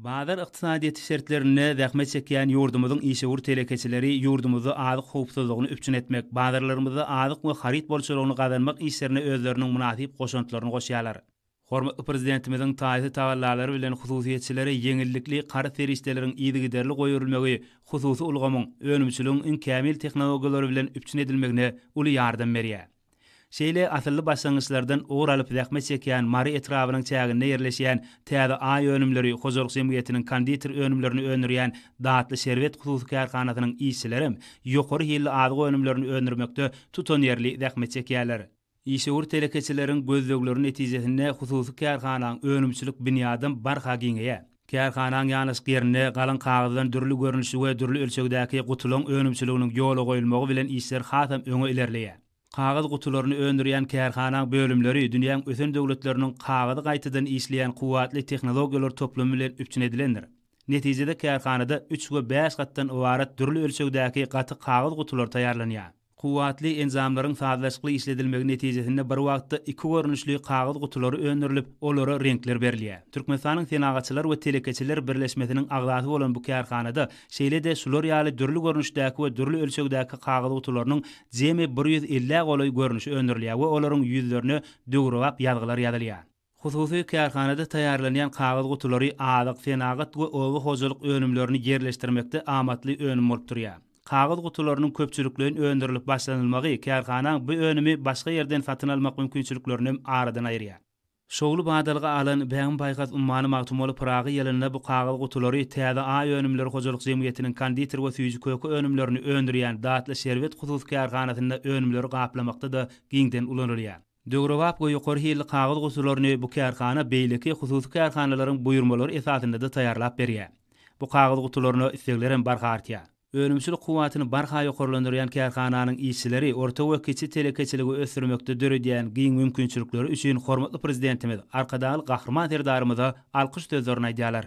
Bazar ykdysadyýeti şertlerinde zähmet çekýän ýurdumyzyň işewür telekeçileri ýurdumyzda azyk howpsuzlygyny üpjün etmek, bazarlarymyzda azyk we haryt bolçulygyny gazanmak işlerine özleriniň mynasyp goşantlaryny goşýarlar. Hormatly Prezidentimiziň taýsyz tagallalary bilen hususyýetçilere ýeňillikli karz serişdeleriň yzygiderli goýberilmegi hususy ulgamyň, önümçiligiň iň kämil tehnologiýalary bilen üpjün edilmegine uly ýardam berýär. Şeýle asylly başlangyçlardan ugur alyp zähmet çekýän Mary etrabynyň çäginde ýerleşýän Täze Aý önümleri hojalyk jemgyýetiniň konditer önümlerini öndürýän Datly şerbet hususy kärhanasynyň işçilerem ýokary hilli azyk önümlerini öndürmekde tutanýerli zähmet çekýärler. Işewür telekeçileriň gözlegleri netijesinde hususy kärhanaň önümçilik binýadam barha giňeýär. Kärhanaň ýanaşyk ýerinde galyň kagyzdan dürli görnüşli we dürli ölçegdäki gutulaň önümçiliginiň ýola goýulmagy bilen işler hasam öňe ilerleýär. Kagyz gutularyny öndürýän kärhanaň bölümleri dünýäň ösen döwletleriniň kagyzy gaýtadan işleýän kuwwatly tehnologiýalar toplumy bilen üpjün edilendir. Netijede kärhanada üç we bäş gatdan ybarat dürli ölçegdäki gaty kagyz gutular taýýarlanýar. Kuwwatly enjamlaryň sazlaşykly işledilmegi netijesinde bir wagtda iki görnüşli kagyz gutulary öndürilip, olara reňkler berilýär. Türkmenistanyň Senagatçylar we telekeçiler birleşmesiniň agzasy bolan bu kärhanada şeýle-de şular ýaly dürli görnüşdäki we dürli ölçegdäki kagyz gutularynyň jemi bir 150-ä golaý görnüşi öndürilýär we olaryň ýüzlerine döwrebap ýazgylar ýazylýar. Hususy kärhanada taýýarlanýan kagyz gutulary azyk, senagat we oba hojalyk önümlerini ýerleşdirmekde amatly önüm bolup durýar. Kagyz gutularynyň köpçülikleýin öndürilip başlanylmagy kärhanaň bu önümi başga ýerden satyn almak mümkinçiliklerinem aradan aýyrýar. Şowly badalga alan Pähim-paýhas ummany Magtymguly Pyragy ýylynda bu kagyz gutulary Täze Aý önümleri hojalyk jemgyýetiniň konditer we süýji-köke önümlerini öndürýän Datly şerbet hususy kärhanasynda önümleri gaplamakda-da giňden ulanylýar. Döwrebap we ýokary hilli kagyz gutularyny bu kärhana beýleki hususy kärhanalaryň buýurmalary esasynda-da taýýarlap berýär. Bu kagyz gutularyna isleglerem barha artýar. Önümçilik kuwwatyny barha ýokarlandyrýan kärhananyň işçileri orta we kiçi telekeçiligi ösdürmekde döredýän giň mümkinçilikleri üçin hormatly Prezidentimiz Arkadagly Gahryman Serdarymyza alkyş sözlerini aýdýarlar.